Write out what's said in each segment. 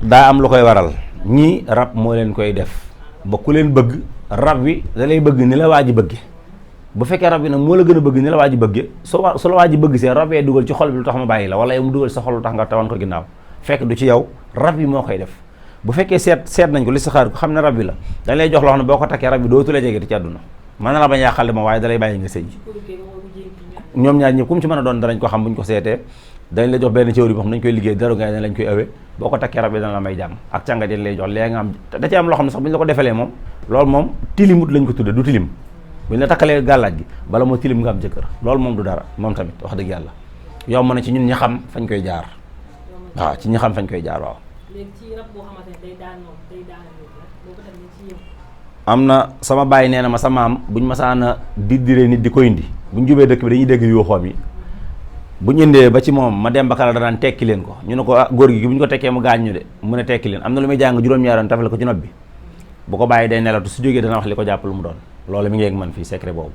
daa am lu koy waral ñii rab moo leen koy def ba ku leen bëgg rab wi da lay bëgg ni la waa ji bëgge bu fekkee rab bi nag moo la gën a bëgg ni la waa ji bëgge su la waa ji bëgg see rab yee dugal ci xol bi lu tax ma bàyyi la wala yow mu dugal ci sa xol lu tax nga tawan ko ginnaaw fekk du ci yow rab yi moo koy def. bu fekkee seet nañ ko li saxaar ko xam ne rab bi la dañ lay jox loo xam ne boo ko takkee rab bi dootu la jege ci àdduna mën na la bañ yàqal de ma waaye dalay bàyyi nga sëy ñoom ñaar ñëpp ku mu ci mën a doon danañ ko xam buñ ko seetee dañ la jox benn cëwri boo xam dañ koy liggéey dara nga lañ koy awee boo ko takkee rab bi dana la may jàmm ak càngat yi lay jox léegi nga am da ci am loo xam ne sax bu ñu la ko defalee moom loolu moom tilimut lañ ko tudde du tilim bu ñu la takkalee gàllaaj gi bala moo tilim nga am jëkkër loolu moom du dara moom tamit wax dëgg yàlla yomb na ci ñun ñi xam fañ koy jaar waaw ci ñi xam fañ koy jaar waaw am na sama bàyyi nee na ma sa maam buñ masaana diree nit di ko indi buñ jubee dëkk bi dañuy dégg yuuxoom yi buñ indee ba ci moom ma dem ba kala danaan tekki leen ko ñu ne ko góor gi bu ñu ko tekkee mu gaañ ñu de mu ne tekki leen am na lu muy jàng juróom-ñaaroon tafale ko ci nopp bi bu ko bàyyi day nelatu su jógee dana wax li ko jàpp lu mu doon loolu mi ngi ak man fii secret boobu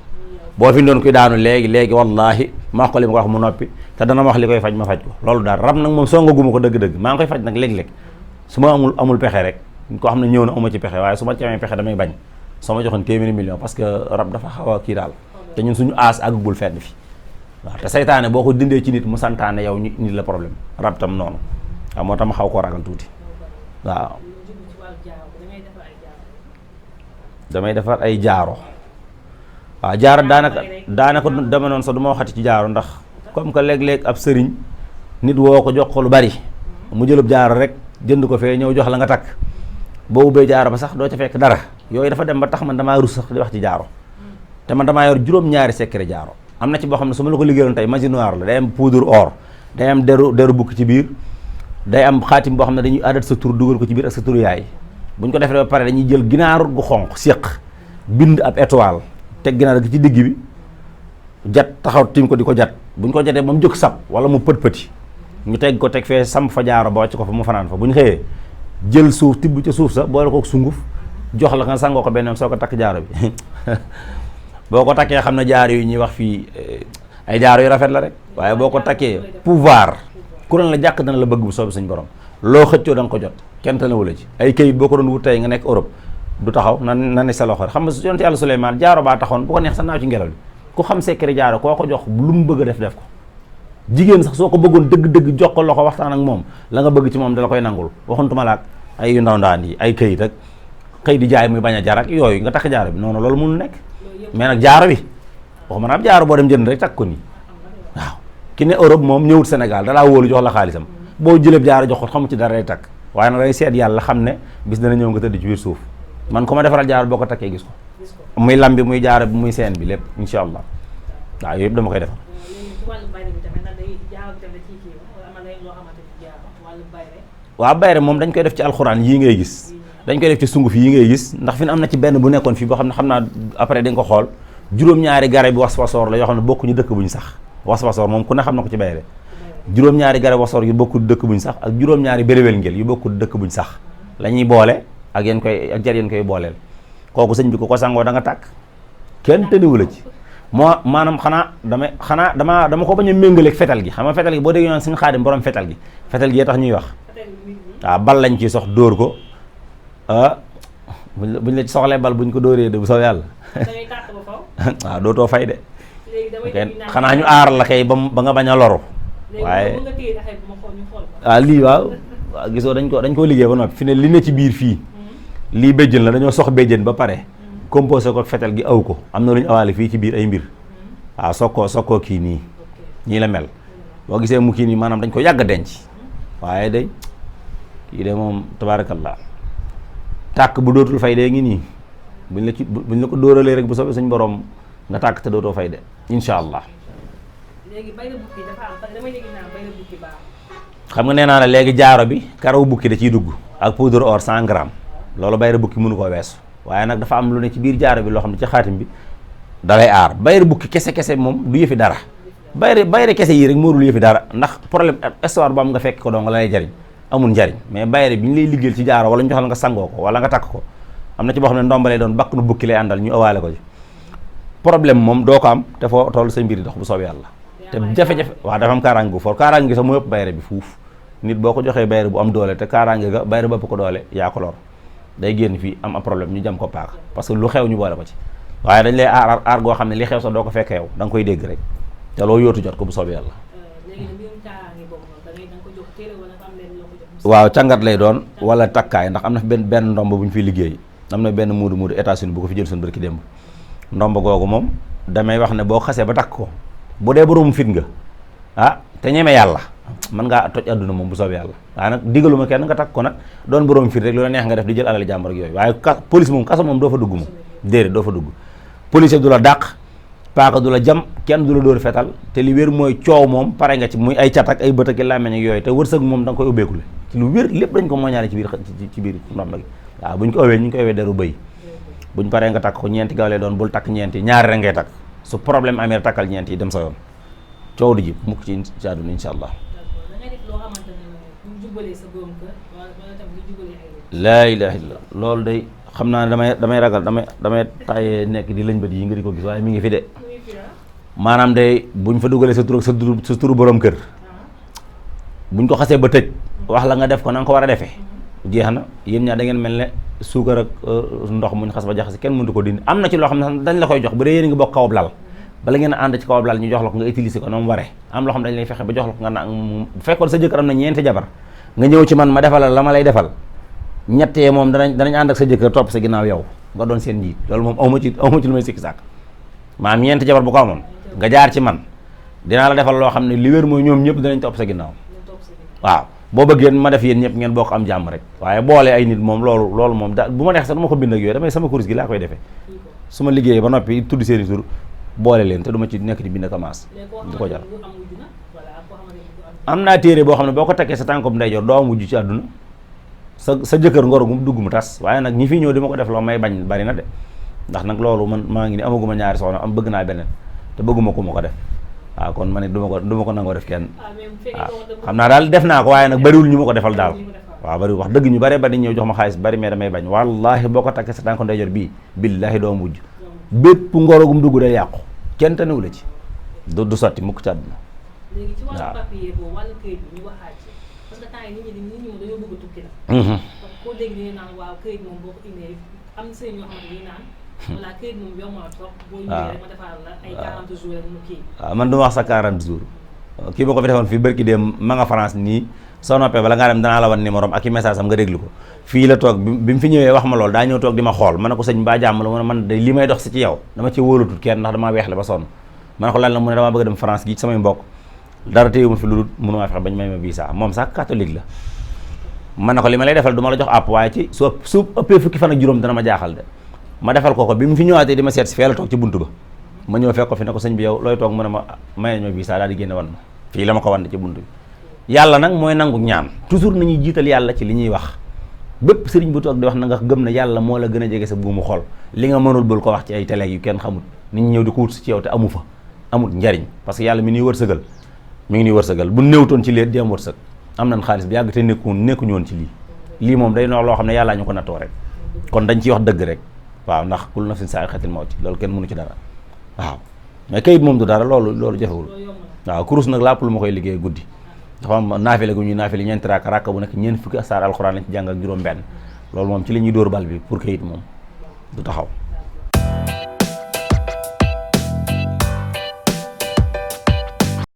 boo fi doon kuy daanu léegi wallaahi ma wax ko li ma ko wax mu noppi te dana ma wax li koy faj ma faj ko loolu daal rab nag moom songaguma ko dëgg-dëgg maa ngi koy faj nag léeg-léeg su ma amul pexe rek ko xam ne ñëw na ama ci pexe waaye su ma ci amee pexe damay bañ soo ma joxoon téeméeri million parce que rab dafa xaw a kii daal te ñun suñu aas àggagul fenn fi waaw te saytaane boo ko dindee ci nit mu santaane yow nit la problème rab tam noonu waaw moo tax ma xaw koo ragal tuuti waaw damay defar ay jaaro waaw jaaro daanaka dama noonu sax du ma waxati ci jaaro ndax comme que léeg-léeg ab sëriñ nit woo ko jox ko lu bari mu jëlub jaaro rek jënd ko fee ñëw jox la nga takk boo ubbee jaaro ba sax doo ca fekk dara yooyu dafa dem ba tax man damaa rus sax di wax ci jaaro te man damaa yor juróom-ñaari secret jaaro am na ci boo xam ne su ma la ko liggéeyoon tey magie noire la day am poudre or day am deru bukki ci biir day am xaatim boo xam ne dañuy adat sa tur dugal ko ci biir ak sa turu yaay buñ ko defee ba pare dañuy jël ginaar gu xonq séq bind ab étoile teg ginaar gi ci digg bi jat taxaw tim ko di ko jat buñ ko jatee ba mu jóg sab wala mu pët-pëti ñu teg ko teg fee samp fa jaaro ba wàcc ko fa mu fanaan fa bu ñu xëyee jël suuf tibb ca suuf sa boole ko sunguf jox la nga sangoo ko benn soo ko takk jaaro bi boo ko takkee xam ne jaaro yu ñuy wax fii ay jaaro yu rafet la rek waaye boo ko takkee pouvoir kuréel la jàkk dana la bëgg bu soobee suñu borom loo xëccoo da nga ko jot kenn tane wala ci ay kayit boo ko doon wut tey nga nekk Europe du taxaw na ne sa loxo xam nga yonent yàlla Suleymaan jaaro baa taxoon bu ko neex sa naaw ci ngelaw li ku xam secret jaaro koo ko jox lu mu bëgg a def ko jigéen sax soo ko bëggoon dëgg-dëgg jox ko loxo waxtaan ak moom la nga bëgg ci moom dala koy nangul waxuntuma laak ay yu ndaw ndaan yi ay këyit ak xëy di jaay muy bañ a jar ak yooyu nga takk jaaro bi noonu loolu mënu nekk mais nag jaaro bi waxuma ab jaaro boo dem jënd rek takk ko nii waaw ki ne Europe moom ñëwut Sénégal dalaa wóolu jox la xaalisam boo jëlee jaaro jox ko xamu ci dara day takk waaye nag day seet yàlla xam ne bis dana ñëw nga tëdd ci biir suuf man ku ma defaral jaaro boo ko takkee gis ko muy lam bi muy jaaro bi muy seen bi lépp insha allah waaw yooyu yëpp dama koy defar waaw bayre moom dañ koy def ci alxuraan yii ngay gis dañ koy def ci sunguf yii ngay gis ndax fi am na ci benn bu nekkoon fii boo xam ne xam naa après di nga ko xool juróom-ñaari garab bi waswasoor la yoo xam ne bokkuñu dëkk buñ sax waswasoor moom ku ne xam na ko ci bayre juróom-ñaari garab wasoor yu bokkul dëkk buñ sax ak juróom-ñaari béréwél ngel yu bokkul dëkk buñ sax la ñuy boole ak yéen koy ak jar yéen koy booleel kooku sëñ bi ko sangoo da nga tàkk kenn tëniwu la ci moo maanaam dama ko bañ a méngaleeg fetal gi xam nga fetal gi boo déggee ñoon suñu xaadim borom fetal gi yee tax ñuy wax waaw bal lañ ci sox dóor ko buñ la ci soxlee bal buñ ko dóoree de bu soow yàlla waaw dootoo fay de xanaa ñu aar la kay ba nga bañ a loru waaye waaw lii waaw gisoo dañ ko liggéey ba noppi fi ne li ne ci biir fii lii béjjën la dañoo sox béjjën ba pare composé ko fetal gi aw ko am na lu ñu awaale fii ci biir ay mbir waaw soog koo kii nii la mel boo gisee mu kii nii maanaam dañ ko yàgg denc waaye day kii de moom tabaarakallah tàkk bu dootul fay dee ngi nii buñ la ko dóoralee rek bu soobee suñ borom nga tàkk te dootoo fay de insha allah. léegi bayra bukki dafa am damay dégg naa bayra bukki baax. xam nga nee naa la léegi jaaro bi karaw bukki da ciy dugg ak poudre or 100 grammes loolu bayra bukki mënu koo weesu waaye nag dafa am lu ne ci biir jaaro bi loo xam ne ci xaatim bi dalay aar bayra bukki kese moom du yëfi dara bayra kese yii rek moo dul yëfi dara ndax problème histoire bu am nga fekk ko dong la lay jariñ amul njariñ mais bayre bi ñu lay liggéeyal ci jaaro wala ñu joxal nga sangoo ko wala nga takk ko am na ci boo xam ne ndombalee doon bakk nu bukki lay àndal ñu awaale ko ci problème moom doo ko am te foo toll sa mbir yi dox bu soobee yàlla te jafe-jafe waaw dafa am kaaraange gu fort kaaraange gi sax moo ëpp bayre bi fuuf nit boo ko joxee bayre bu am doole te kaaraange ga bayre ba ëpp ko doole yaa ko lor day génn fii am problème ñu jam ko paaka parce que lu xew ñu boole ko ci waaye dañ lay aar goo xam ne li xew sax doo ko fekk yow da nga koy dégg rek te loo yóotu jot ko bu soobee yàlla. waaw càngat lay doon wala takkaay ndax am na fi benn ndomb bu ñu fiy liggéey am na benn muudu États-Unis bu ko fi jël suñu barki démb ndomb googu moom damay wax ne boo xasee ba takk ko bu dee borom fit nga te ñeme yàlla mën ngaa toj àdduna moom bu soobee yàlla waaye nag digaluma kenn nga takk ko nag doon borom fit rek lu la neex nga def di jël alal jàmbur ak yooyu waaye police moom kaso moom doo fa dugg moom déedéet doo fa dugg police du la dàq paaka du la jam kenn du la dóor fetal te li wér mooy coow moom pare nga ci muy ay cat ak ay bët ak làmmiñ ak yooyu te wërsëg moom da nga koy ubbeekule ci lu wér lépp dañ ko mooñaale ci biir ndomb gi waaw buñ ko owee ñu ngi koy owee deru bëy buñ paree nga takk ko ñeenti gawlee doon bul takk ñeenti ñaari rek ngay takk su problème amee takkal ñeenti yi dem sa yoon coow du jib mukk ci àdduna insha allah laa ilaaha illa loolu day xam naa ne damay ragal damay tàyyee nekk di lañ bët yi nga di ko gis waaye mi ngi fi de maanaam day buñ fa dugalee sa turu borom kër buñ ko xasee ba tëj wax la nga def ko na nga ko war a defee jeex na yéen ñaar da ngeen mel ne suukar ak ndox muñ xas ba jaxase kenn mëntu ko dindi am na ci loo xam ne dañ la koy jox bu dee yéen ngi bokk kawab lal bala ngeen a ànd ci kawab lal ñu jox la ko nga utiliser ko na mu waree am loo xam dañ lay fexe ba jox la ko nga bu fekkoon sa jëkkër am na ñeenti jabar nga ñëw ci man ma defal la ma lay defal ñettee moom danañ ànd ak sa jëkkër topp sa ginnaaw yow nga doon seen njiit loolu moom awma ci lu may sikki sàkk maanaam ñeenti jabar bu ko amoon nga jaar ci man dinaa la defal loo xam ne li wér mooy ñoom ñëpp danañ topp sa ginnaaw waaw boo bëggee ma def yéen ñëpp ngeen bokk am jàmm rek waaye boole ay nit moom loolu moom da bu ma neex sax du ma ko bind ak yooyu damay sama course gi laa koy defee su ma liggéeyee ba noppi tudd seeni tur boole leen te du ma ci nekk di bind ak maas du ko jar am naa téere boo xam ne boo ko takkee sa tànkob ndeyjoor doo am wujj ci àdduna sa jëkkër ngoro gu mu dugg mu tas waaye nag ñi fi ñëw di ma ko def loo may bañ bari na de ndax nag loolu man maa ngi ni amaguma ñaari soxna am bëgg naa beneen te bëgguma ku ma ko def waaw kon ma ne du ma ko nangoo def kenn waaw xam naa daal def naa ko waaye nag bariwul ñu ma ko defal daal waaw bariwul wax dëgg ñu bare bari ñëw jox ma xaalis bari mais damay bañ wallaahi boo ko takkee sa tànko ndeyjoor bii billaahi doo mujj bépp ngoro gu mu dugg day yàqu kenn taniwu la ci du sotti mukk ci àdduna léegi ci wàllu papier boobu wàllu këyit bi ñu waxaat ci parce que temps yi nit ñi moom dañoo bëgg a tukki la koo dégg ni naan waaw këyit moom boo ko indee am na sëñ ñoo xamante ni naan voilà këyit moom yomb na trop boo ñëwee rek ma defal la ay 40 jours rek mu kii waaw man du ma wax sa 40 jours kii boo ko fi defoon fii barki dem ma nga France nii soo noppee bala ngaa dem danaa la wan numéro am ak i message am nga déglu ko fii la toog bi mu fi ñëwee wax ma loolu daa ñëw toog di ma xool ma ne ko sëñ mbaa jàmm la mu ne man de li may dox si ci yow dama ci wóolatut kenn ndax damaa weexle ba sonn ma ne ko lan la mu ne damaa bëgg dem France gi samay mbokk dara téye ma fi lu dul mënumaa fexe bañ may ma visa moom sax catholique la ma ne ko li ma lay defal du ma la jox àpp waaye ci su ëppee fukki fan ak juróom dana ma jaaxal de ma defal ko bi mu fi ñëwaatee di ma seet si fee la toog ci buntu ba ma ñëw fekk ko fi ne ko sëñ bi yow looy toog mu ne ma may ma visa daal di génne wan ma fii la ma ko wan ci buntu bi yàlla nag mooy nangu ñaan toujours nañuy jiital yàlla ci li ñuy wax bépp sëriñ bu toog di wax na nga gëm ne yàlla moo la gën a jege sa buumu xol li nga mënul bul ko wax ci ay télé yu kenn xamut nit ñi ñëw di ko wut si ci yow te amu fa amul njariñ parce que yàlla mi nuy wërsëgal mi ngi nuy wërsëgal bu néewtoon ci leen di am wërsëg am nañ xaalis bi yàgg te nekkuñu woon ci lii moom day noo loo xam ne yàllaa ñu ko nattoo rek kon dañ ciy wax dëgg rek waaw ndax kullu nafsin zaa'iqatul mawt loolu kenn mënu ci dara waaw mais kayit moom du dara loolu jafewul waaw kurus nag làpp lu ma koy liggéey guddi dafa am naafile gu ñuy naafile ñeenti rakka bu nekk ñeent fukki saar alxuraan lañ ci jàng ak juróom benn loolu moom ci la ñuy dóor bal bi pour kayit moom du taxaw